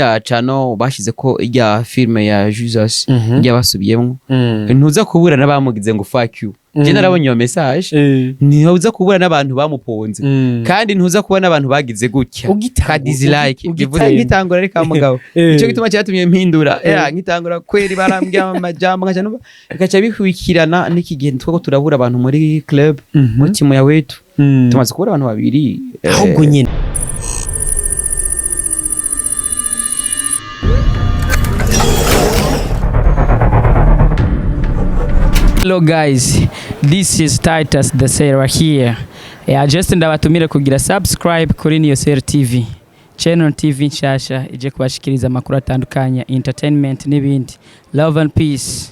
Ya cano bashize ko irya filme ya Jesus irya basubiyemwo, ntuza kubura n'abamugize ngo "fuck you". Je narabonye iyo message. Ntuza kubura n'abantu bamuponze, kandi ntuza kubona n'abantu bagize gutya ka dislike. Bivuze nkitangura, reka mugabo, ico gituma cyatumye mpindura. Ya nkitangura kweri barambwira amajambo, nkaca numva bikaca bikurikirana n'iki gihe twako turabura abantu muri club, muri timu ya wetu. Tumaze kubura abantu babiri. Ahubwo nyine. Hello guys, this is Titus the Sailor here. Yeah, just ndabatumire kugira subscribe kuri Niyosel TV. Channel TV nshasha ije kubashikiriza amakuru atandukanye, entertainment n'ibindi. Love and peace.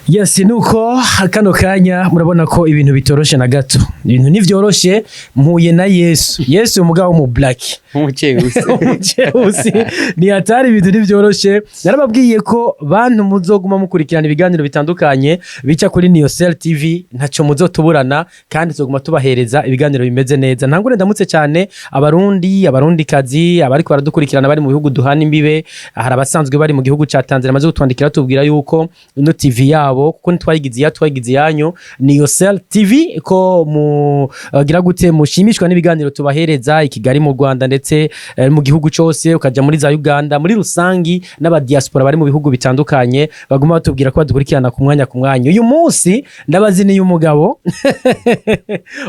Yes, nuko kano kanya murabona ko ibintu bitoroshe na gato, ibintu ntivyoroshe. Mpuye na Yesu, Yesu umugabo wo mu black. Umucewusi. Umucewusi ni hatari, ibintu ntivyoroshe. Narababwiye ko bantu muzoguma mukurikirana ibiganiro bitandukanye bica kuri Niyosel TV, ntaco muzotuburana, kandi tuzoguma tubahereza ibiganiro bimeze neza. Ntangure ndamutse cyane Abarundi, Abarundikazi, abariko baradukurikirana bari mu bihugu duhana imbibe. Hari abasanzwe bari mu gihugu ca Tanzania bamaze kutwandikira tubwira yuko ino TV yabo, kuko ntitwayigize iya, twayigize iyanyu, Niyosel TV, ko mugira gute mushimishwa n'ibiganiro tubahereza i Kigali mu Rwanda, ndetse mu gihugu cyose, ukaja muri za Uganda muri rusangi, n'abadiaspora bari mu bihugu bitandukanye baguma batubwira ko badukurikirana ku mwanya ku mwanya. Uyu munsi ndabaziniye umugabo,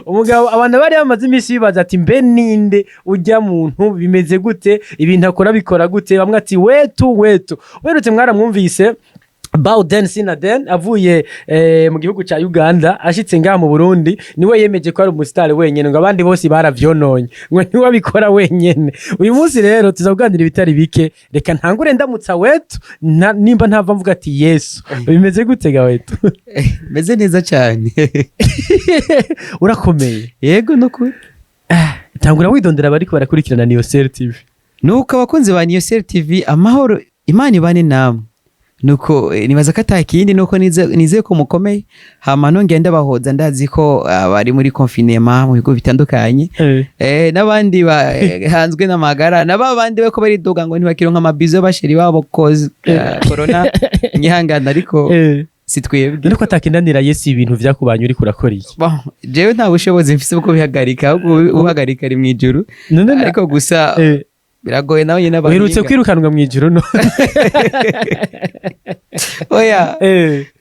umugabo abantu bari bamaze iminsi bibaza ati: "Mbe ninde ujya muntu? Bimeze gute? Ibintu akora bikora gute?" Bamwe ati: "Wetu, wetu werutse." Mwaramwumvise Bawden Sinaden avuye mu gihugu ca Uganda, ashitse ngaha mu Burundi, niwe yemeje ko ari umusitari wenyene, ngo abandi bose baravyononye, ngo niwe abikora wenyene. Uyu munsi rero tuza kuganira ibitari bike. Reka ntangure ndamutsa wetu, nimba ntava mvuga ati: "Yesu, bimeze gute ga wetu?" Meze neza cyane. Urakomeye? Yego, nukuri. Tangura widondera abariko barakurikirana Niyosel TV. Nuko abakunzi ba Niyosel TV, amahoro, Imana ibane namwe. Nuko nibaza ko atakindi, nuko nizeye ko mukomeye. Hama nongeye ndabahoza, ndazi ko bari muri confinement mu bigo bitandukanye, n'abandi bahanzwe n'amagara, na ba bandi bako baridoga ngo ntibakironka amabizo y'abasheri babo cause corona. Nyihangana, ariko si twebwe. None ko atakinanira Yesu, ibintu vyakubanye uriko urakora iki? Bon, jewe nta bushobozi mfise bwo kubihagarika, ahubwo uhagarika ari mw'ijuru. None ariko gusa biragoye nawe nyine. Uherutse abahinga. kwirukanwa mw'ijuru no? Oya,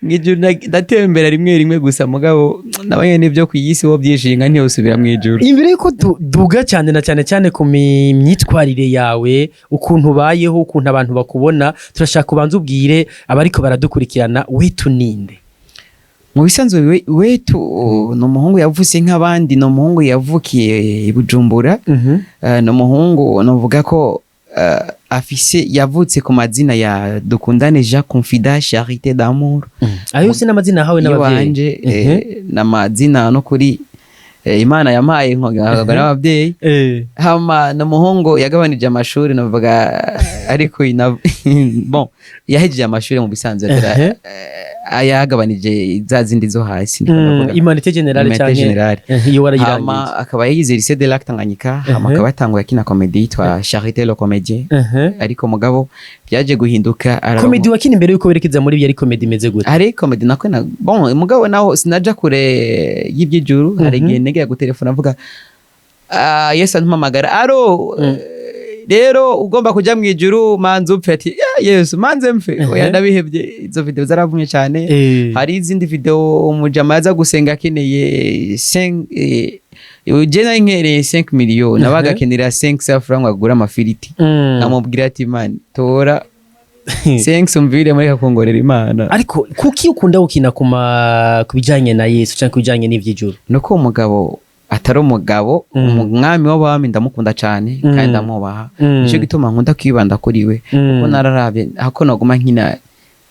mw'ijuru ndatembera rimwe rimwe gusa, mugabo nawe nyene ibyo ku isi wo byishinga ntiyosubira mw'ijuru. Imbere yuko duga cyane na cyane cyane ku myitwarire yawe, ukuntu ubayeho, ukuntu abantu bakubona, turashaka ubanza ubwire abariko baradukurikirana: wetu ninde? Mu bisanzwe wetu ni umuhungu yavutse nk'abandi, ni umuhungu yavukiye i Bujumbura. Ni umuhungu novuga ko afise, yavutse ku mazina ya Dukundane Jean Confida Charité d'Amour. Ayo yose n'amazina yahawe n'abavyeyi? Iwanje, n'amazina no kuri Imana yampaye nkahabwa n'ababyeyi. Hama ni umuhungu yagabanije amashuri, navuga ariko bon, yahejeje amashuri mu bisanzwe, yagabanije za zindi zo hasi, ndiko ndavuga. Humanité générale. Humanité Canke générale. Iyo warayirangije. Hama akaba yize lycée de Lac Tanganyika, hama akaba yatanguye akina comédie yitwa Charité le comédien, ariko mugabo byaje guhinduka Comedy wakina imbere yuko werekeza muri ibyo, ari comedy imeze gute? Hari comedy nako na bon, mugabo naho sinaja kure y'iby'ijuru. Hari igihe negera gutelefona avuga: "Ah, Yesu ampamagara aro, rero ugomba kuja mu ijuru manze upfe." Ati: "Ya, Yesu, manze mpfe." Oya, ndabihebye. Izo video zaravumye cyane. Hari izindi video umujama yaza gusenga akeneye 5, je nari nkereye 5 millions, nabaga akenera 5 francs ngo agure amafiriti. Namubwira ati: "Man, tora 5 umvire muri kakongorera Imana." Ariko kuki ukunda gukina ku bijanye na Yesu canke ku bijanye n'ivy'ijuru? Nuko uwo mugabo atari umugabo, umwami w'abami, ndamukunda cyane kandi ndamwubaha. Nicyo gituma nkunda kwibanda kuri we, kuko nararavye hako naguma nkina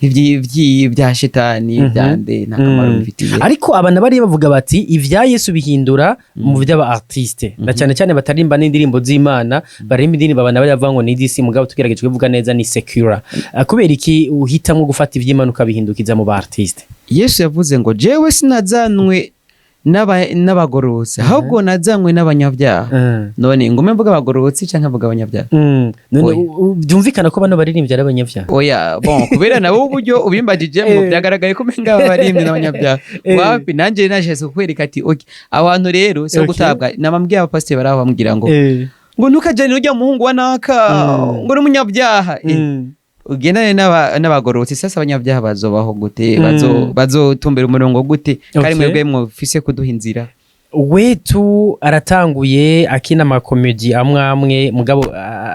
bya shetani byande, nta kamaro bifitiye. Ariko abantu bari bavuga bati ivya Yesu bihindura mu vy'aba artiste, na cyane cyane batarimba n'indirimbo z'Imana, baririmba indirimbo abantu bari bavuga ngo ni disi, mugabo tugerageje kubivuga neza ni secular. Kubera iki uhitamwo gufata ivy'Imana ukabihindukiza mu ba artiste? Yesu yavuze ngo: "Jewe sinazanwe n'abagororotsi, ahubwo nazanywe n'abanyabyaha. None ngume mvuga abagororotsi canke mvuga abanyabyaha? None Oya. byumvikana ko bano baririmbyi ari abanyabyaha. Oya, bon, kubera nabo uburyo ubimbagijemo, byagaragaye ko umenga abaririmbyi n'abanyabyaha. Wapi, nanje nashatse kukwereka ati okay, abantu rero si gutabwa. Namambwiye abapasiteri baraho bambwira ngo ngo ntukajane n'urya muhungu wa naka, ngo ni umunyabyaha. Ugendane n'abagororotsi. Sasa abanyabyaha bazobaho gute? Bazotumbera umurongo gute kandi mwebwe mufise kuduha inzira? Wetu aratanguye akina amakomedi amwe amwe, mugabo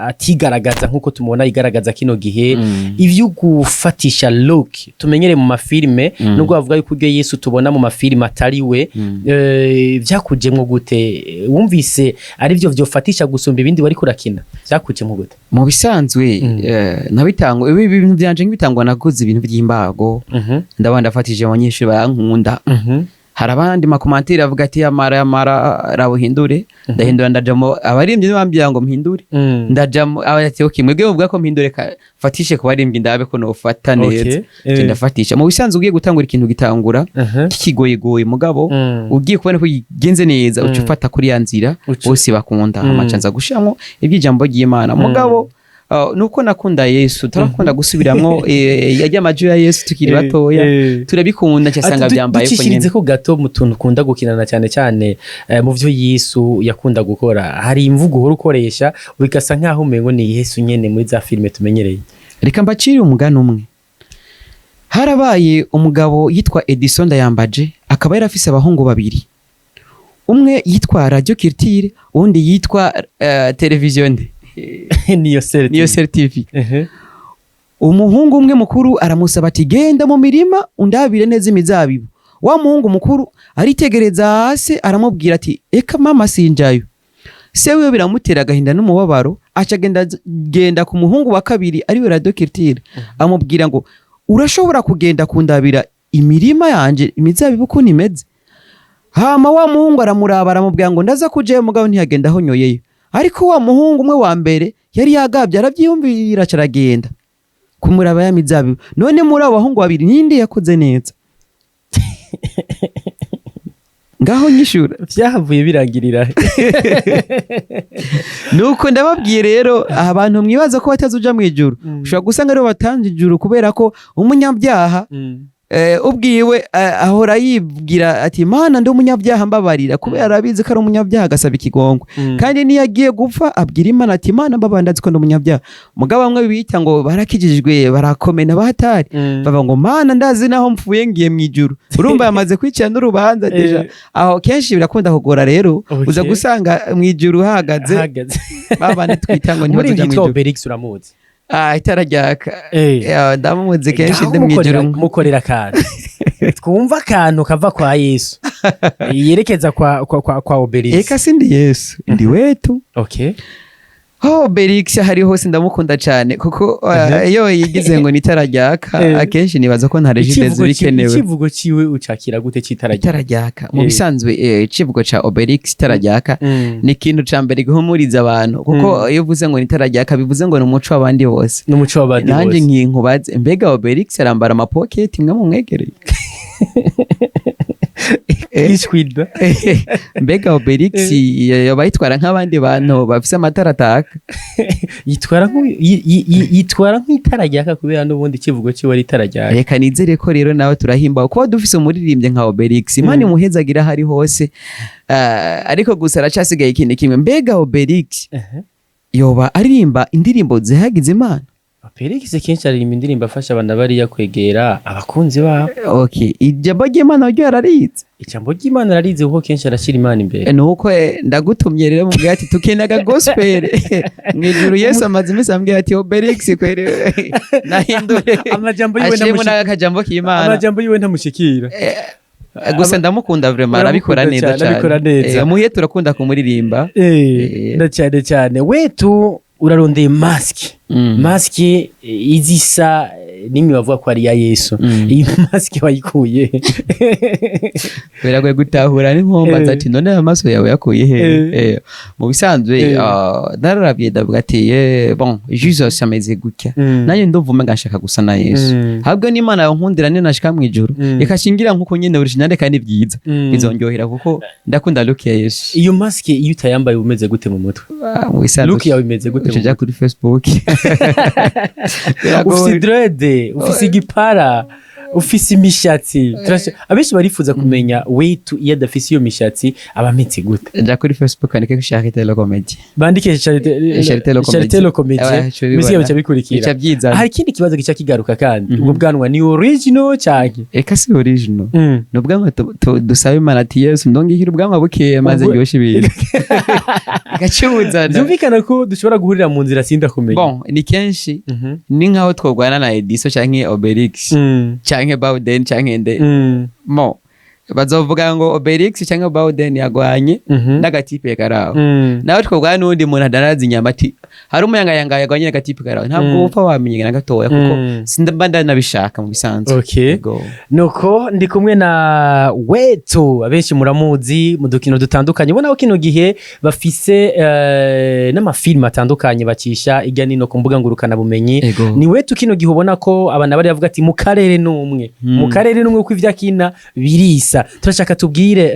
atigaragaza nk'uko tumubona yigaragaza kino gihe. Ivyo gufatisha look tumenyere mu mafilime, nubwo bavuga yuko uryo Yesu tubona mu mafilime atari we, vyakujemwo gute? Wumvise ari vyo vyofatisha gusumba ibindi wariko urakina? Vyakujemwo gute? Mu bisanzwe, nabitangwa ibi bintu byanje nk'ibitangwa, naguze ibintu by'imbago, ndabona ndafatije, abanyeshuri barankunda. Hari abandi ma commentaires avuga ati yamara yamara rabuhindure. Ndahindura, ndajamo abaririmbyi bambwira ngo mpindure. Ndajamo ati okay, mwebwe muvuga ko mpindure, fatishe ku baririmbyi ndabe ko nofata neza. Je ndafatisha. Mu bisanzwe ugiye gutangura ikintu gitangura kikigoyegoye, mugabo ugiye kubona ko kigenze neza, uca ufata kuri ya nzira bose bakunda. Amaca nza gushiramwo iby'ijambo ry'Imana. Mugabo nuko nakunda Yesu, turakunda gusubiramwo yajya amajwi ya Yesu tukiri batoya, turabikunda, cyasanga byambaye ko nyene. Ducishirize ko gato mu tuntu ukunda gukinana cyane cyane, mu vyo Yesu yakunda gukora, hari imvugo uhora ukoresha bigasa nkaho umengo ni Yesu nyene muri za filime tumenyereye. Reka mbacire umugani umwe. Harabaye umugabo yitwa Edison Ndayambaje, akaba yari afise abahungu babiri, umwe yitwa Radio Culture, uwundi yitwa televiziyo nde? Niyo seri. Niyo Seri TV. Umuhungu umwe mukuru aramusaba ati genda mu mirima undabire neza imizabibu. Wa muhungu mukuru aritegereza hasi, aramubwira ati eka mama, sinjayo. Se wiwe biramutera agahinda n'umubabaro, aca agenda genda ku muhungu wa kabiri, ariwe Radio Culture, amubwira ngo urashobora kugenda kundabira imirima yanje, imizabibu ukuntu imeze. Hama wa muhungu aramuraba, aramubwira ngo ndaza kujayo, mugabo ntiyagenda ahonyoyeyo. Ariko wa muhungu umwe wa mbere yari yagabye, aravyiyumvira, aca aragenda kumuraba ya mizabibu. None muri abo bahungu babiri ninde yakoze neza? Ngaho nyishura. Vyahavuye birangirira? Nuko ndababwiye rero, abantu mwibaza ko batazuja mu ijuru, ushobora gusanga aribo batanze ijuru, kubera ko umunyabyaha ubwiwe ahora yibwira ati Mana, ndi umunyabyaha, mbabarira, kubera arabizi ko ari umunyabyaha, agasaba ikigongwe. Kandi niyo agiye gupfa abwira Imana ati Mana, mbabarira, ndazi ko ndi umunyabyaha. Mugabo bamwe bita ngo barakijijwe, barakomena bahatari, bava ngo Mana, ndazi naho mpfuye ngiye mu ijuru. Urumva yamaze kwicira n'urubanza déjà. Aho kenshi birakunda kugora rero. Uza gusanga mu ijuru hahagaze Hahagaze babandi twita ngo muri ntibazoja mu yitwa ijuru. Obelix, uramuzi? Ah, itara ryaka. Ndamuzi kenshi. Ngaho ndi mu ijuru. Mukorera akantu twumva, akantu kava kwa Yesu yerekeza kwa Obelix. Eka, sindi Yesu, ndi wetu. Oh, Obelix hari hose ndamukunda cyane, kuko iyo yigize ngo ni itara ryaka, akenshi nibaza ko nta Regideso bikenewe. Icivugo ciwe ucakira gute c'itara ryaka? Itara ryaka mu bisanzwe, icivugo ca Obelix itara ryaka ni ikintu ca mbere gihumuriza abantu, kuko iyo uvuze ngo ni itara ryaka, bivuze ngo ni umuco w'abandi bose. N'umuco w'abandi Nanjye bose. nkinkubaze, mbega Obelix arambara amapoketi mwe mumwegereye? Ishwida. Mbega Obelix yoba yitwara nk'abandi bantu bafise amatara ataka? Yitwara nk'itara ryaka, kubera n'ubundi ikivugo ciwe ari itara ryaka. Reka nizere ko rero nawe turahimbawe kuba dufise umuririmbyi nka Obelix. Imana imuhezagira aho ari hose. Ariko gusa aracasigaye ikintu kimwe: mbega Obelix yoba aririmba indirimbo zihagize Imana? Obelix kenshi aririmba indirimbo afasha abantu bariya kwegera abakunzi babo. Okay, ijambo ry'Imana ryo yararize? Ijambo ry'Imana ararize, kuko kenshi arashyira Imana imbere. Nuko ndagutumye rero, mubwira ati tukenaga gospel mwijuru. Yesu amaze iminsi ambwira ati Obelix kwere nahindure, Amajambo yiwe ashiremo n'akajambo k'Imana. Amajambo yiwe ntamushikira. Gusa ndamukunda vraiment, arabikora Uramukunda neza cyane, abikora cyane. neza. Muhe turakunda kumuririmba. Na cyane cyane wetu urarondeye masque, masque izisa. Nimwe bavuga ko ari iya Yesu. Iyi masike wayikuye? Biragoye gutahura, ni nkombaza ati: "None aya maso yawe yakuye he?" Mu bisanzwe, nararavye ndavuga ati: "Bon, Jesus ameze gutya." Nanjye ndumva umenga nshaka gusa na Yesu. Ahubwo n'Imana yankundira niyo nashika mu ijuru, ikashingira nkuko nyene original kandi byiza, bizonyohera kuko ndakunda look ya Yesu. Iyo masike iyo utayambaye umeze gute mu mutwe? Ah, mu bisanzwe Look yawe imeze gute mu uca uja kuri Facebook. Ufise Biragoye. dread, ufise igipara, ufise imishatsi. Abenshi barifuza kumenya Wetu iyo adafise iyo mishatsi aba ameze gute. Ja kuri Facebook andike ko Charité le Comédien. Bandike Charité. Charité le Comédien. Charité le Comédien. Ouais, uca ubibona. Misi yawe bica bikurikira. Bica byizana. Hari ikindi kibazo gica kigaruka kandi: ubwo bwanwa ni original canke? Eka, si original. Ni ubwanwa dusaba Imana ati: "Yesu, ndongihira ubwanwa bukeya maze ndyoshe ibintu." Igacuzana. Byumvikana ko dushobora guhurira mu nzira sindakumenya. Bon, ni kenshi, ni nkaho twogwana na Ediso canke Obelix canke Bawden canke nde. Mo bazovuga ngo Obelix canke Bawden yagwanye n'agatipe karaho. Nawe twogwana n'uwundi muntu adaraza inyama ati hari umuyangayanga yagwanye n'agatipe karaho, ntabwo upfa wamenye na gatoya kuko simba ndanabishaka mu bisanzwe. Yego. Nuko ndi kumwe na Wetu, abenshi muramuzi mu dukino dutandukanye. Ubona ko kino gihe bafise n'amafilime atandukanye bacisha ijya nino ku mbuga ngurukanabumenyi. Ni Wetu kino gihe ubona ko abantu bari bavuga ati mu karere n'umwe, mu karere n'umwe, kuko ivyo akina birisa. Turashaka tubwire,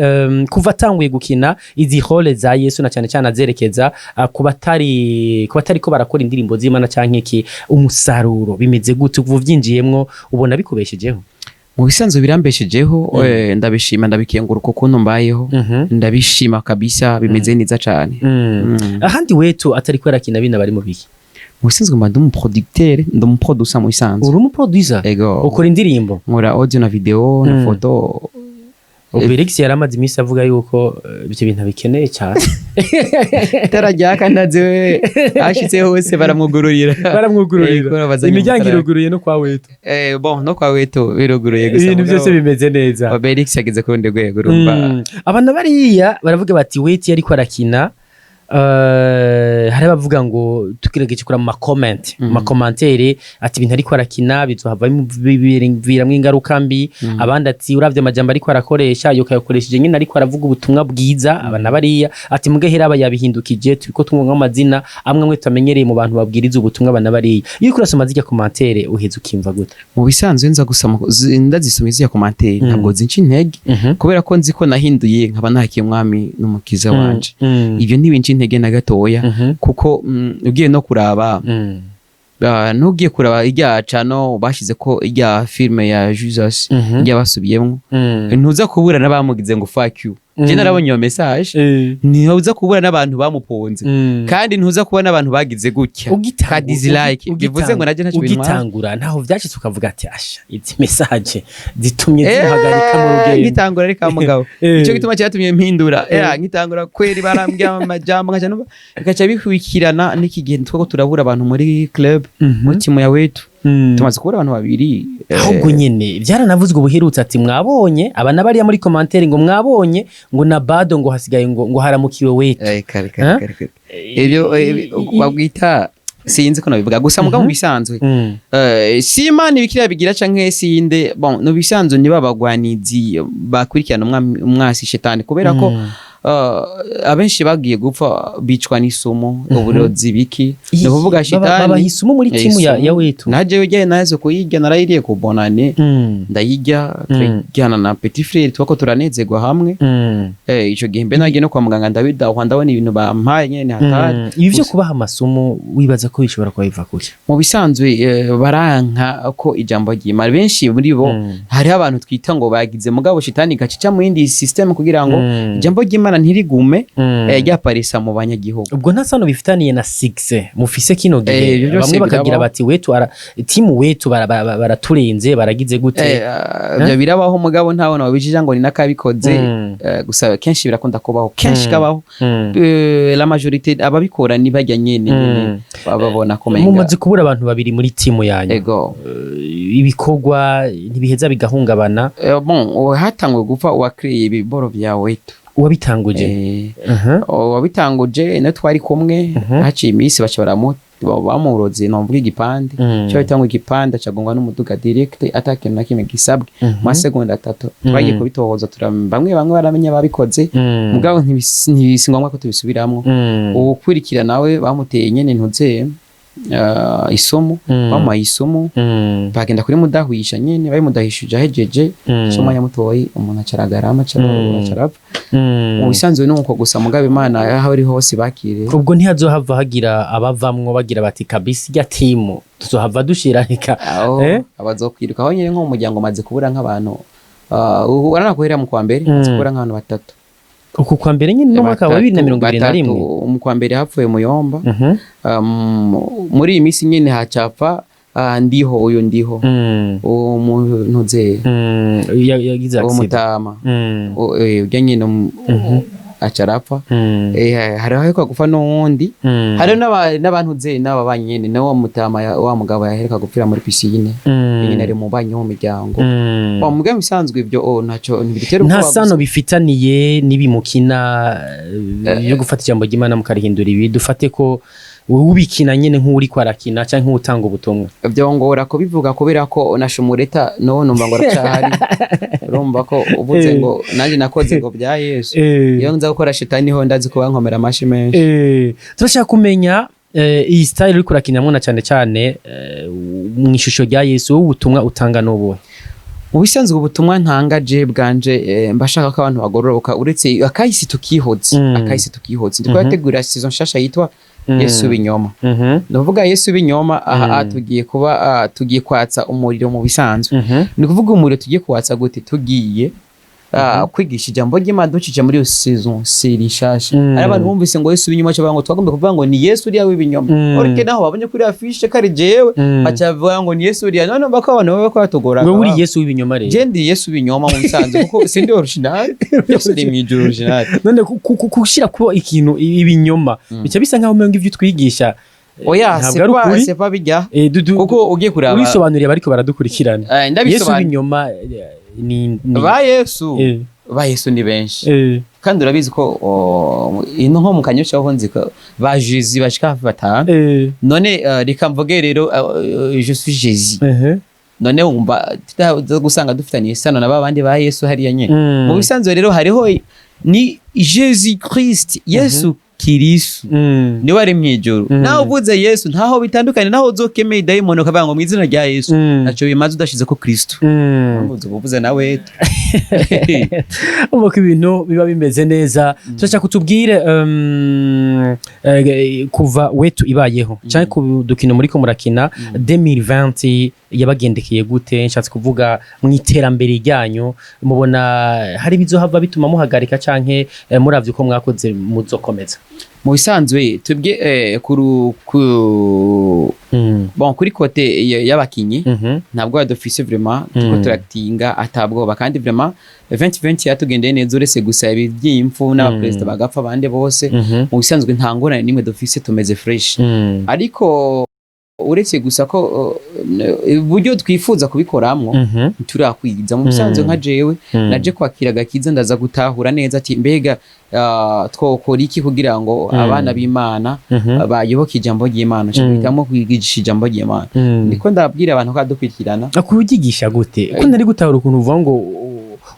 kuva atanguye gukina izi rôle za Yesu na cyane cyane azerekeza ku batari ko barakora indirimbo z'Imana canke iki, umusaruro bimeze gute kuva uvyinjiyemwo? Ubona bikubeshejeho? Mu bisanzwe birambeshejeho, ndabishima, ndabikenguruka ukuntu mbayeho. Ndabishima kabisa, bimeze neza cane. Ahandi Wetu atari ko arakina bina bari mu biki? Mu bisanzwe mba ndi umuproducteur, ndi umuproducer mu bisanzwe. Uri umuproducer? Ego. Ukora indirimbo? Nkora audio na video na photo. Obelix yari amaze iminsi avuga yuko ibyo bintu abikeneye cyane. Itara ryaka ntazi, ashitse hose baramwugururira. Baramwugururira. Kubera bazanye Imiryango amatara. iruguruye no kwa Wetu. Bon, no kwa Wetu biruguruye gusa. Ibintu mugabo byose bimeze neza. Obelix yageze ku rundi rwego, urumva. Abantu bariya baravuga bati Wetu yariko arakina, hari abavuga ngo tugerageje kuraba mu macomments, mu macommentaires, ati ibintu ariko arakina bizohava biviramwo ingaruka mbi. Abandi ati uravye amajambo ariko arakoresha, yo kayakoresheje nyine ariko aravuga ubutumwa bwiza. Aba na bariya ati mugahera aba yabihindukije, turiko twumva amazina amwe amwe tutamenyereye mu bantu babwiriza ubutumwa. Aba na bariya, iyo uriko urasoma zirya commentaire uheza ukimva gute? Mu bisanzwe nza gusoma ndazisoma iziya commentaire, ntabwo zinca intege, kubera ko nzi ko nahinduye nkaba nahakiye umwami n'umukiza wanje. Ibyo ntibinca intege na gatoya, kuko ugiye no kuraba, nugiye kuraba irya cano bashize ko irya filme ya Jesus, irya basubiyemwo, ntuza kubura n'abamugize ngo "fuck you". Je narabonye iyo message. Ntuza kubura n'abantu bamuponze, kandi ntuza kubona n'abantu bagize gutya ka dislike. Bivuze ngo naje ntacyo bintwara. Ugitangura ntaho vyashitse ukavuga ati asha, izi message zitumye zihagarika mu rugendo? Ngitangura ariko mugabo, ico gituma cyatumye mpindura. Ngitangura kweri barambwira amajambo nkaca numva bigaca bikurikirana n'iki gihe twako turabura abantu muri club, muri timu ya Wetu. Tumaze kubura abantu babiri. Ahubwo nyene byaranavuzwe ubuherutse ati mwabonye aba na bariya muri commentaire ngo mwabonye ngo na bado ngo hasigaye ngo haramukiwe Wetu. Kare kare. Kare kare, ibyo babwita sinzi ko nabivuga gusa mugabo mu bisanzwe, si Imana ibikira bigira canke sinde. Bon, no bisanzwe ni babagwanizi bakurikirana umwasi shetani, kubera ko abenshi bagiye gupfa bicwa n'isumu, uburozi, biki, ni ukuvuga shitani. Babaha isumu muri timu Isumu. ya Wetu? Naje ujyaye nazo kuyirya, narayiriye ku bonane, ndayirya, turajyana na petit frère, twako turanezerwa hamwe. Ico gihe mbe nagiye no kwa muganga, ndabidahwa, ndabona ibintu bampaye nyene hatari. Ibi vyo kubaha amasumu wibaza ko bishobora kuba biva kuki? Mu bisanzwe, baranka ko ijambo ry'Imana benshi muri bo, hariho abantu twita ngo bagize, mugabo shitani igaca mu yindi system kugira ngo ijambo ry'Imana ntirigume ryaparisa mu banyagihugu. Ubwo nta sano bifitaniye na succès mufise kino gihe? Ibyo byose Bamwe bakagira birabaho. bati Wetu ara, timu Wetu baraturenze, baragize gute? Ibyo birabaho, mugabo ntabona wabijija ngo ni nakabikoze. Gusa kenshi birakunda kubaho, kenshi kabaho. La majorité ababikora ni bajya nyene nyene bababona ko menga. Mumaze kubura abantu babiri muri timu yanyu. Ego. Ibikorwa ntibiheza bigahungabana? Bon, hatangwe gupfa uwakreye ibiboro vya Wetu. Uwabitanguje? Wabitanguje no twari kumwe. Haciye iminsi baca bamuroze, nomvuga igipande. Cyo bitangwa igipande, acagongwa n'umuduga direct, ata kintu na kimwe gisabwe. Mu masegonda 3 twagiye kubitohoza, bamwe bamwe baramenya babikoze. Mugabo ntibisi ngombwa ko tubisubiramwo. Uwukurikira nawe bamuteye nyene ntuze isomo. Bamuhaye isomo. Bagenda kuri mudahisha nyene, babimudahishije ahejeje isomo yamutoye, umuntu acaragarama, acarapfa. Mu bisanzwe ni uko gusa, mugabo Imana aho ari hose bakire. Ubwo ntihazohava hagira abavamwo bagira bati: "Kabisi ya timu tuzohava dushira reka"? Aho abazokwiruka aho nyene, nko mu muryango maze kubura nk'abantu, ubu urabona guhera mu kwa mbere maze kubura nk'abantu batatu. Uku kwa mbere nyine, no mwaka wa 2021? Batatu. Mu kwa mbere hapfuye Muyomba. Muri iyi minsi nyene hacapfa ndiho uyu ndiho uwo muntu ze. Yagize uwo accident. Mutama. Urya nyene aca arapfa. Hariho aheruka gupfa n'uwundi. Hariho n'abantu ze n'aba banyene nawe wa mutama wa mugabo yaheruka gupfira muri piscine. Nyine ari mu banyi wo mu miryango. Wa mugabo bisanzwe ibyo, oh, ntacyo ntibitera Nta ubwoba. sano bifitaniye n'ibimukina yo gufata ijambo ry'Imana mukarihindura ibi? Dufate ko wowe ubikina nyine nk'uri kwarakina cyangwa nk'utanga ubutumwa. Byongora kubivuga kubera ko na Shumureta no numva ngo aracahari. Urumva ko uvuze ngo nanjye nakoze ngo bya Yesu, iyo nza gukora shetani ho ndazi ko bankomera amashi menshi. Turashaka kumenya iyi style uriko urakinamwo, na cyane cyane mu ishusho rya Yesu, wowe ubutumwa utanga n'ubuhe? Mu bisanzwe ubutumwa ntanga je bwanje, mba shaka ko abantu bagororoka, uretse akahise tukihoze. Akahise tukihoze, ndiko yategura saison nshasha yitwa Yesu binyoma. Ndavuga Yesu binyoma aha. Tugiye kuba tugiye kwatsa umuriro. Mu bisanzwe ni kuvuga umuriro tugiye kuwatsa gute? Tugiye kwigisha ijambo ry'Imana ducije muri iyo saison série nshasha. Hari abantu bumvise ngo Yesu w'ibinyoma, bavuga ngo twagomba kuvuga ngo ni Yesu uriya w'ibinyoma. Orike naho babonye kuri affiche ko ari jewe, baca bavuga ngo ni Yesu uriya. None bako abantu baba batugora. Wewe uri Yesu w'ibinyoma rero? Je ndi Yesu w'ibinyoma mu bisanzwe, kuko sindi original, Yesu ni mw'ijuru original. None kushira kuba ikintu ibinyoma bica bisa nkaho umenga ivyo twigisha Oya. ntabwo ari ukuri. C'est pas bijya Eh, kuko ugiye kuraba urisobanuriye abariko baradukurikirana. Yesu Ndabisobanura. w'ibinyoma ni Ba Yesu, ba Yesu ni benshi. Kandi urabizi ko, oh, ino nko mu Kanyosha ho nzi ko ba Jésus bashika hafi batanu. None reka mvuge rero, je suis Jésus. None wumva tutaza gusanga dufitaniye isano na babandi ba Yesu hariya nyene? Mu bisanzwe rero hariho ni Jésus Christ, Yesu Kirisu. Niwe ari mw'ijuru. Nawe uvuze Yesu ntaho bitandukanye, naho uzokemeye dayimoni ukavuga ngo mu izina rya Yesu, ntaco bimaze udashize ko Kristo. Uvuze ubuvuze nawe. Ubu ko ibintu biba bimeze neza, turashaka kutubwire kuva wetu ibayeho cyangwa ku dukino muriko murakina, 2020 yabagendekeye gute? Nshatse kuvuga mu iterambere ryanyu, mubona hari ibizohava bituma muhagarika canke muravye uko mwakoze muzokomeza? Mu bisanzwe tubwe kuru ku bon, kuri côté y'abakinyi ntabwo dufise vraiment, tuko turatinga atabwoba, kandi vraiment 2020 yatugendeye neza, uretse gusa iby'impfu n'abaperezida bagapfa abandi bose. Mu bisanzwe nta ngorane n'imwe dufise, tumeze fresh. Ariko uretse gusa ko uburyo twifuza kubikoramwo turakwiza. Mu bisanzwe nka jewe naje kwakira agakiza, ndaza gutahura neza ati mbega twokora iki kugira ngo abana b'Imana bayoboke ijambo ry'Imana? Nshaka guhitamo kwigisha ijambo ry'Imana. Niko ndabwira abantu ko adukurikirana. Akubigisha gute, ko ntari gutahura ukuntu uvuga ngo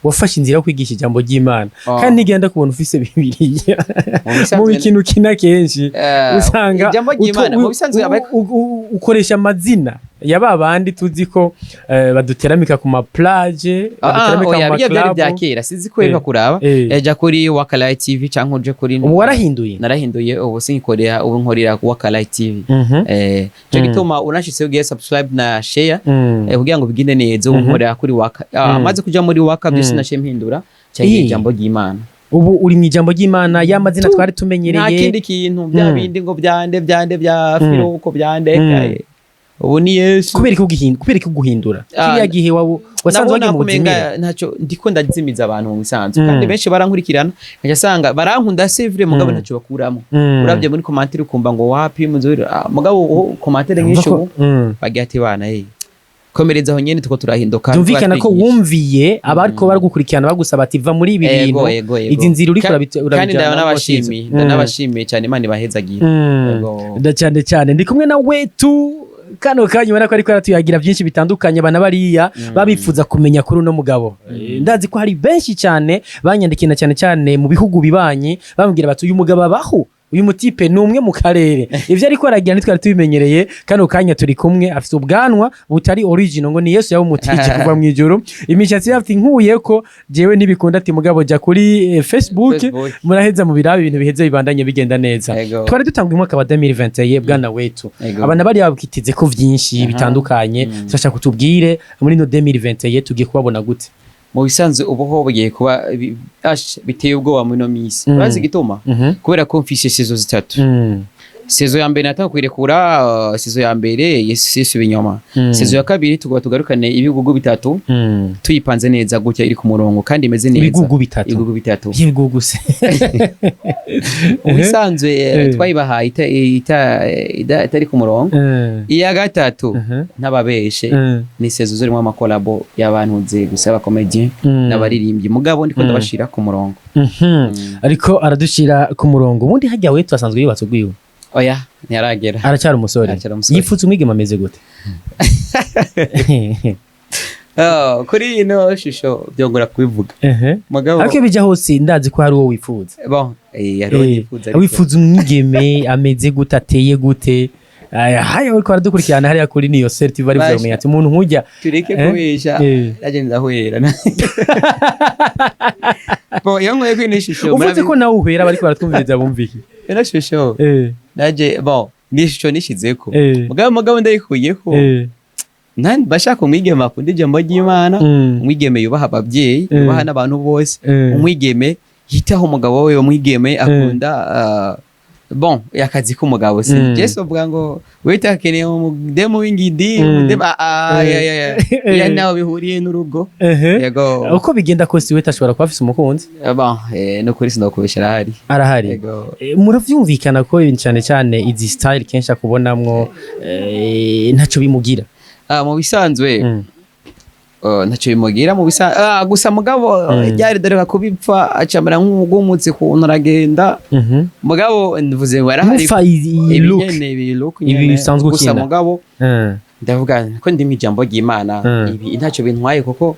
wafashe inzira yo kwigisha ijambo ry'Imana kandi ntigenda kubona ufise Bibiliya Mu bisanzwe mu bikintu ukina kenshi usanga ijambo ry'Imana mu bisanzwe ukoresha amazina ya ba bandi tuzi ko baduteramika ku ma plage, baduteramika oya, mu bijya byari bya ma club. Kera sinzi ko reka kuraba. Yaja kuri Wakalight TV cyangwa uje kuri Ubu warahinduye? Narahinduye, ubu sinkorera, ubu nkorera Wakalight TV. Cyo gituma unashitse ugiye subscribe na share kugira ngo bigende neza. Ubu nkorera kuri Waka. Maze kuja muri Waka byose nashe mpindura cyangwa ijambo ry'Imana. Ubu uri mu ijambo ry'Imana, ya mazina twari Nta tumenyereye. kindi kintu bya bindi ngo byande byande bya firuko byande. Ubu ni Yesu. Kubera ko guhindura kiriya gihe wasanze Nabona wagiye mu kumenga buzimire. Ntacyo ndiko ndazimiza abantu mu bisanzwe, kandi benshi barankurikirana, nkaca sanga barankunda c'est vrai, mugabo ntacyo bakuramo. Uravye muri commentaire ukumva ngo wapi muzuri, mugabo ubu commentaire nyinshi ubu bagira ati bana Komereza aho nyene, tuko turahinduka. Byumvikana ko twigisha. Wumviye abariko baragukurikirana bagusaba ati: "Va muri ibi Ego, bintu." ego. Izi nzira uriko Kandi urabijana. ndanabashimiye cyane, Imana ibahezagire. Ego. Da cyane cyane ndi kumwe na Wetu kano kanya, ubona ko ariko aratuyagira byinshi bitandukanye. Abana bariya babifuza kumenya kuri uno mugabo. Ndazi ko hari benshi cyane banyandikiye, na cyane cyane mu bihugu bibanyi, bambwira bati: "Uyu mugabo abaho, uyu mutipe ni umwe mu karere, ibyo ariko aragira ntitwari tubimenyereye." Kano kanya turi kumwe, afite ubwanwa butari original, ngo ni Yesu yabumutije kuva mu ijuru. Imishatsi ye afite inkuye ko jewe ntibikunda, ati: "Mugabo jya kuri Facebook." Facebook. Muraheza mu birabi, ibintu biheze bibandanye bigenda neza. Ego. Twari dutanguye umwaka wa 2021, bwana Wetu. Ego. Abantu bari babwiteze ko vyinshi bitandukanye. Turashaka kutubwire muri no 2021 tugiye kubabona gute? Mu bisanzwe ubu ho bugiye kuba biteye ubwoba muri ino minsi. Urazi igituma? Kubera ko mfise saison zitatu. Saison ya mbere natanga kuyirekura, saison ya mbere Yesu Yesu ibinyoma. Saison ya kabiri tugoba tugarukane ibigugu bitatu, tuyipanze neza gutya, iri ku murongo kandi imeze neza. Ibigugu bitatu? Ibigugu bitatu. By'ibigugu se? Mu bisanzwe twayibahaye itari ku murongo. Iya gatatu, ntababeshe, ni saison zirimo amakolabo y'abantu nzi gusa, abakomediyen n'abaririmbyi, mugabo ndiko ndabashira ku murongo. Ariko aradushira ku murongo. Ubundi hajya Wetu asanzwe yubatse ubwiwe? Oya, ntiharagera. Aracyari umusore? Aracyari umusore. Yipfutse umwigeme ameze gute? Oh, kuri ino shusho byongora kubivuga, mugabo Ariko iyo bijya hose ndazi ko hari uwo wifuza. Bon, hariho nifuza, ariko Wifuza umwigeme ameze gute, ateye gute? Aya, haya bariko baradukurikirana hariya kuri niyo serti bari Basha. kumenya ati umuntu nkujya Tureke kubesha. Naje ndahwera. Bon, iyo nkuye kuri ino shusho Uvuze ko nawe uhera, bariko baratwumviriza bumvike. Ino shusho naje, bon, ni ishusho nishizeko, mugabo ndayikuyeko. Nani bashaka umwigeme akunda ijambo ry'Imana, umwigeme yubaha ababyeyi, yubaha n'abantu bose, umwigeme yitaho umugabo we, umwigeme akunda bon, akazi k'umugabo si Jesu avuga ngo wita akeneye umudemu w'ingidi, umudemu ya ya ya ya nawe bihuriye n'urugo. Yego. Uko bigenda kose Wetu ashobora kuba afise umukunzi. Bon, no kuri sinokubesha, arahari. Arahari? Yego. Muravyumvikana ko cyane cyane izi style kenshi akubonamwo ntaco bimugira? Mu bisanzwe ntacyo bimugira mu bisanzwe, gusa mugabo ryari dore kubipfa acamera nk'ugumutse kuntu aragenda. Mugabo mvuze ngo arahari. Mufa iyi Ibi look. nyene, ibi look Ibi nyene. bisanzwe Gusa ukina. mugabo ndavuga ko ndi mu ijambo ry'Imana, ibi ntacyo bintwaye kuko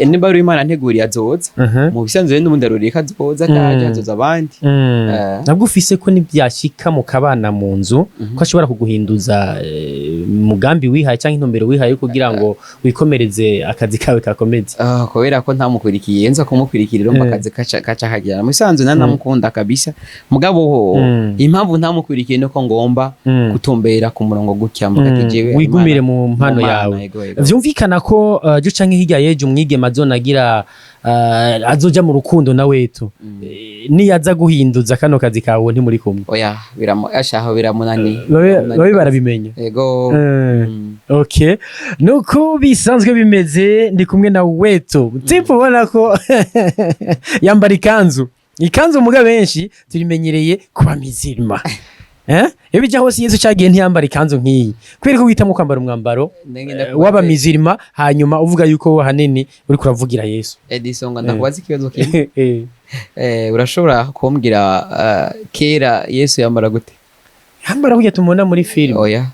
nimba ari Imana nteguriye azoza. Mu bisanzwe rero n'ubundi aruriye ko azoza kaje, azoza abandi. Nabwo ufise ko nibyashika mukabana mu nzu ko ashobora kuguhinduza mugambi wihaye cyangwa intumbero wihaye kugira ngo wikomereze akazi kawe kakomeze? Kubera ko ntamukurikiye, nza kumukurikira urumva akazi kaca kagera. Mu bisanzwe nanamukunda kabisa, mugabo impamvu ntamukurikiye nuko ngomba gutumbera ku murongo gutya, mvuga ati jewe Wigumire Imana- mu mpano mu yawe. Yego, yego. Vyumvikana ko jo canke hirya yejo umwigeme azonagira azoja mu rukundo na Wetu, niyaza guhinduza kano kazi kawe ntimuri kumwe? Oya, biramu ashaho biramunaniye. Babe barabimenya. Yego. Okay, nuko bisanzwe bimeze. Ndi kumwe na Wetu tipo, ubona ko yambara ikanzu, muga benshi turimenyereye kuba mizirima. Iyo bijya hose Yesu cyagiye ntiyambara ikanzu nk'iyi. Kubera ko uhitamo kwambara umwambaro Ndengenda kubaza- w'abamizirima, hanyuma uvuga yuko wowe ahanini uriko uravugira Yesu? Edison, ngo ndakubaza ikibazo kimwe. Eh. Urashobora kumbwira kera Yesu yambara gute? Yambara kurya tumubona muri filime. Oya.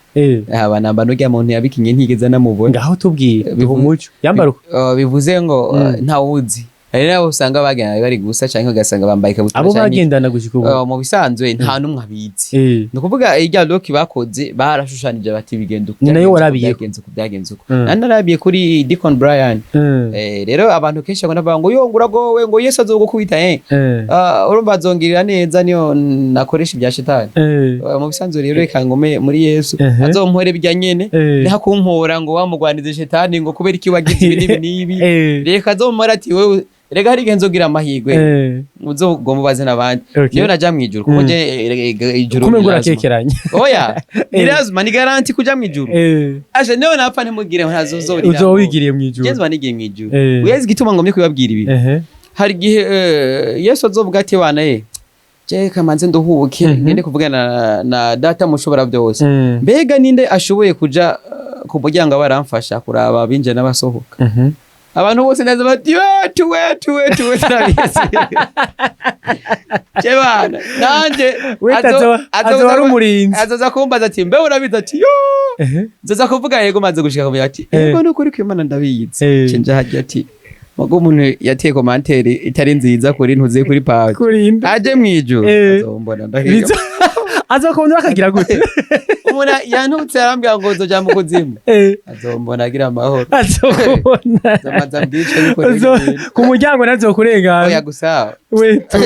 Aba namba n'urya muntu yabikinye ntigeze anamubona. Ngaho tubwire, duha umuco, yambara uko. Bivuze ngo ntawuzi, hari n'abo usanga bagenda bari gusa canke ugasanga bambaye ikabutura Abo canke bagendana gushika ubu? Mu bisanzwe nta n'umwe abizi. Ni ukuvuga irya look bakoze barashushanije bati bigenda uku, Ni nayo byagenze uku, warabiyeko. byagenze uku, byagenze uku. Nari narabiye kuri Deacon Brian. Rero abantu kenshi bakunda bavuga ngo yo ngo uragowe, ngo Yesu azogukubita. Urumva azongirira neza niyo nakoresha ibya shetani. Mu bisanzwe rero reka ngume muri Yesu, azompore bijya nyene, ntakumpora ngo wamugwanize shetani ngo kubera iki wagize ibi n'ibi n'ibi. Reka azompore ati wewe rega hari igihe nzogira amahirwe uzogomba ubaze n'abandi niyo naja mw'ijuru kuko je ijuru Kumbe ni ngo lazima. urakekeranya. Oya, ni lazima, ni garantie kuja mw'ijuru. Aje niyo napfa ntimugire ntazozorira. Uzoba wigiriye mw'ijuru. Je nzoba nigiye mw'ijuru. Uyezi igituma ngomye kubabwira ibi? Hari igihe Yesu azovuga ati: "Wana ye, je kamanze nduhuke, ngende kuvugana na data mushobora byose." Mbega ninde ashoboye kuja ku muryango baramfasha kuraba abinjira n'abasohoka. Abantu bose neza bati: "Wetu, wetu, wetu, wetu, turabizi." Cebana nanje Wetu azoba ari umurinzi. Azoza kumbaza ati: "Mbe urabizi?" Ati: "Yo." Nzoza kuvuga yego, maze gushika kumenya ati: "Yego, nukuri kw'Imana ndabizi." Cenja hajya ati: "Mugo umuntu yateye commentaire itari nziza kuri ntuze kuri page." Kurinda. Aje mwijuru azombona ndahiga. Azokubona akagira gute? Umuntu yantutse arambwira ngo nzoja mu kuzimu. Azombona agira amahoro. Azokubona. Nzomanza mbwice bikore. Ku muryango ntazokurengana. Oya gusa. Wetu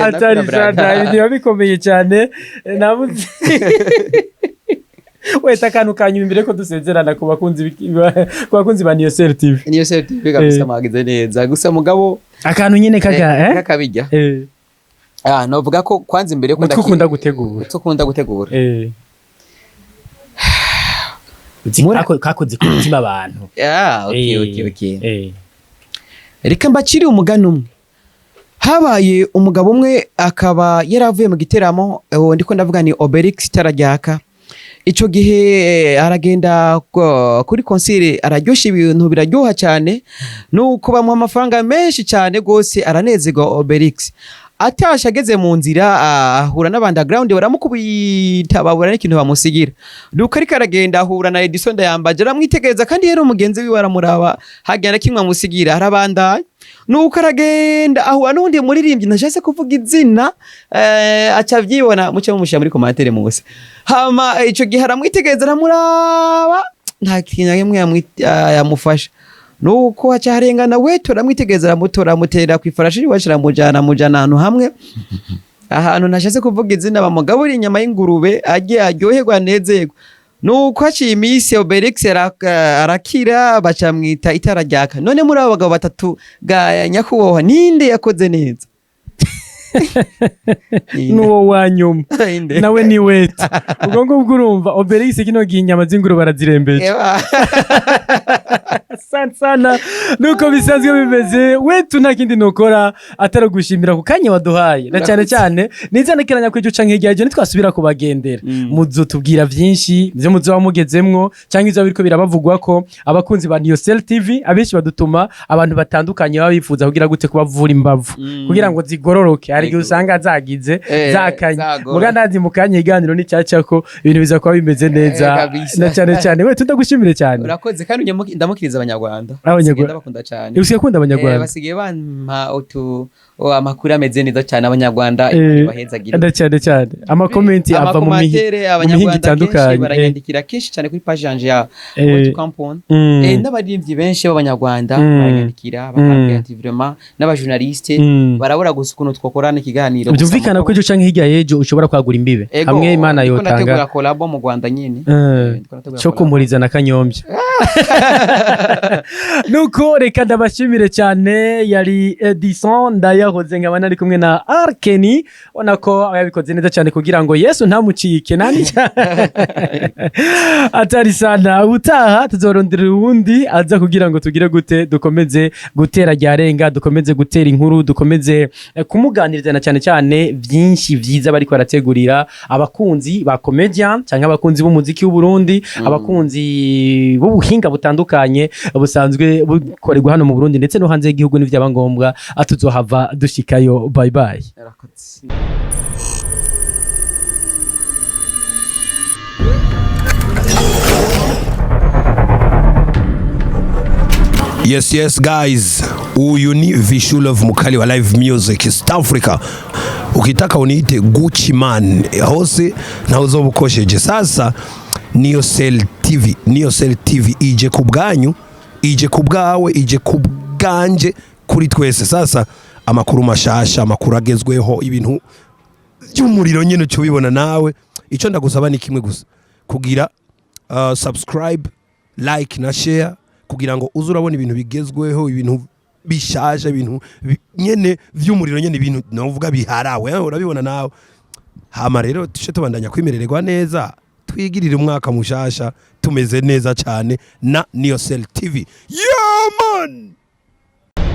atari Nakura sana, ibintu biba bikomeye cyane. Nabuze weta akantu kanyuma imbere ko dusezerana ku bakunzi ba Niyosel TV. Niyo se TV kabisa. Mwagize neza gusa mugabo. Akantu nyene kaga Kakabijya. Ah, novuga ko kwanza imbere ko Mutwe ukunda gutegura. Ukunda gutegura. Kakoze ku mutima abantu. Ah, okay. Okay. Reka mbacire umugani umwe. Habaye umugabo umwe akaba yaravuye mu giteramo, ndiko ndavuga ni Obelix Tararyaka. Ico gihe aragenda kuri concert, araryosha ibintu biraryoha cyane, nuko bamuha amafaranga menshi cyane gose, aranezerwa. Obelix atashe, ageze mu nzira ahura n'abunderground, baramukubita, babura n'ikintu bamusigira. Nuko ariko aragenda ahura na Edison Ndayambaje, aramwitegereza kandi yari umugenzi wiwe, aramuraba hagira na kimwe amusigira, arabandanya. Nuko aragenda ahura n'uwundi muririmbyi ntashatse kuvuga izina, aca avyibona, muce mumushyira muri commentaire musi. Hama ico gihe aramwitegereza, aramuraba, nta kintu na kimwe yamufasha. Nuko haca harengana wetu, aramwitegereza, aramutora, amutera kw'ifarashi iwacu, aramujana, amujana ahantu hamwe, ahantu ntashatse kuvuga izina, bamugaburira inyama y'ingurube, ajye aryoherwa, anezerwa. Nuko haciye iminsi Obelix arakira, bacamwita itara ryaka. None muri abo bagabo batatu ga nyakubahwa, ninde yakoze neza? Ninde? N'uwo wa nyuma. Ninde? Nawe ni wetu. Ubwo ngubwo urumva Obelix kino gihe inyama z'ingurube barazirembeje. Eba. Sana sana, nuko bisanzwe bimeze. Wetu, nta kindi nukora atari ugushimira ku kanya waduhaye, na cyane cyane nizanakiranya ko ejo canke hirya y'ejo nitwasubira kubagendera, muzotubwira vyinshi vyo muzoba mugezemwo canke ivyo biriko birabavugwa ko abakunzi ba Niyosel TV abenshi badutuma abantu batandukanye baba bifuza kugira gute kubavura imbavu kugira ngo zigororoke. Hari igihe usanga zagize zakanye. Zagororotse. Muga ndazi mu kanya iganiro n'icyacako ko ibintu biza kuba bimeze neza. Kabisa. Na cyane cyane we tudagushimire cyane. Urakoze kandi ndamukiriza Abanyarwanda. Abanyarwanda. Basigaye ndabakunda cyane. Usigaye ukunda Abanyarwanda? Basigaye bampa utu amakuru ameze neza cyane. Abanyarwanda, bahezagire. Na cyane cyane amakomenti ava mu Amakomantere mihingo Abanyarwanda kenshi itandukanye. baranyandikira kenshi cyane kuri page yanje ya Wetu Compound. N'abaririmbyi benshi b'Abanyarwanda baranyandikira, bakambwira ati vraiment n'abajournaliste barabura gusa ukuntu twakorana ikiganiro. Gusa Byumvikana ko ejo canke hirya y'ejo ushobora kwagura imbibe. Ego, hamwe Imana ndiko yotanga. ndategura collabo mu Rwanda nyene. Ndiko ndategura Cyo collabo. Kumuriza na Kanyombya. Nuko reka ndabashimire cyane. Yari Edison Ndayahoze, nkaba nari kumwe na Arkeni, ubona ko aba yabikoze neza cyane kugira ngo Yesu ntamucike nani atari sana. Ubutaha tuzorondera uwundi aza kugira ngo tugire gute, dukomeze gutera ryarenga, dukomeze gutera inkuru, dukomeze kumuganiriza na cyane cyane byinshi byiza bariko barategurira abakunzi ba comedian cyangwa abakunzi b'umuziki w'u Burundi, abakunzi b'ubuhinga butandukanye busanzwe bukorerwa hano mu Burundi ndetse no hanze y'igihugu. N'ivyaba ngombwa tuzohava dushikayo. Bye bye. Yarakoze. Yes guys, huyu ni Vishulov mkali wa live music East Africa. Ukitaka uniite Gucci man hose na uzobukosheje. Sasa Niyosel TV, Niyosel TV ije ku bwanyu, ije ku bwawe, ije ku bwanje, kuri twese. Sasa amakuru mashasha, amakuru agezweho, ibintu by'umuriro nyine uca ubibona nawe. Icyo ndagusaba ni kimwe gusa, kugira subscribe, like na share, kugira ngo uze urabona ibintu bigezweho, ibintu bishaje, ibintu nyene vy'umuriro nyene, ibintu novuga biharawe, urabibona nawe. Hama rero tuce tubandanya kwimerererwa neza, twigirire umwaka mushasha tumeze neza cyane na Niyosel TV. Yeah man.